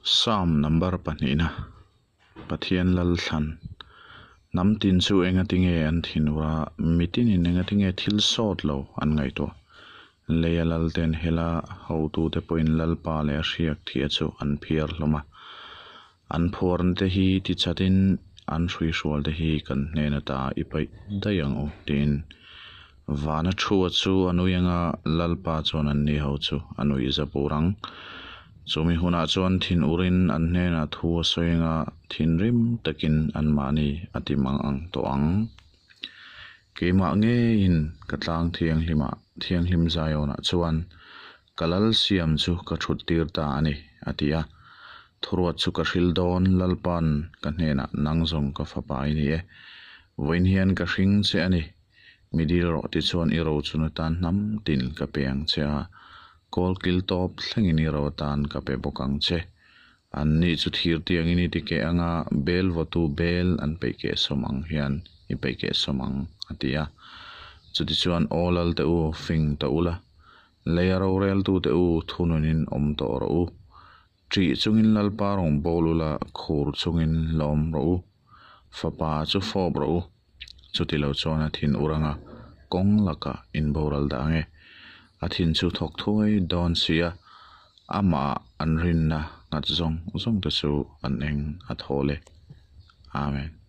Psalm number pahnihna, Pathian lal thlan. Hnam tin chu engatinge an thinur a, mitinin engatinge thil sawt lo an ngaihtuah. Leia lalten hela hotute pawhin Lalpa leh a hriak thih a chu an phiar hlawm a. An phuarna te hi ti chatin an hruihrual te hi kan hnen ata i paih daih ang u tiin Vana thua chu a nui anga Lalpa chuan an ni ho chu a nuih za bur ang. Chumi hunah chuan thin urin an hnenah thu a sawi anga thinrim takin anmahni a ti mang ang tawh ang. Keimah ngeiin ka tlang thianghlimah thianghlim Zion-ah chuan Ka lal siam chu ka thut tir ta a ni, a ti a. Thuruat chu ka hril dawn, Lalpa'n ka hnenah nang zawng ka fapa i ni e. Vawiin hian ka hring che a ni. Mi dil rawh tichuan i ro chun atan hnam tin ka pe ang che a, kawl kil tawp thlengin i ro atan ka pe bawk ang che. An ni chu thir tiangin i ti keh anga bel vawtu bel an peih keh sawm ang hian i peih keh sawm ang, a ti a. Chutichuan aw lal te u, fing ta ula, Leia roreltute u, thununin awm tawh rawh u. Ṭih chungin Lalpa rawn bawl ula, khur chungin lawm rawh u. Fapa chu fawp rawh u. Chuti lo chuan a thin ur anga kawng lakah in boral dah ang e. A thin chu thawk thuai dawn si a, amah an rinna nghat zawng zawng te chu an eng a thawl e. Amen.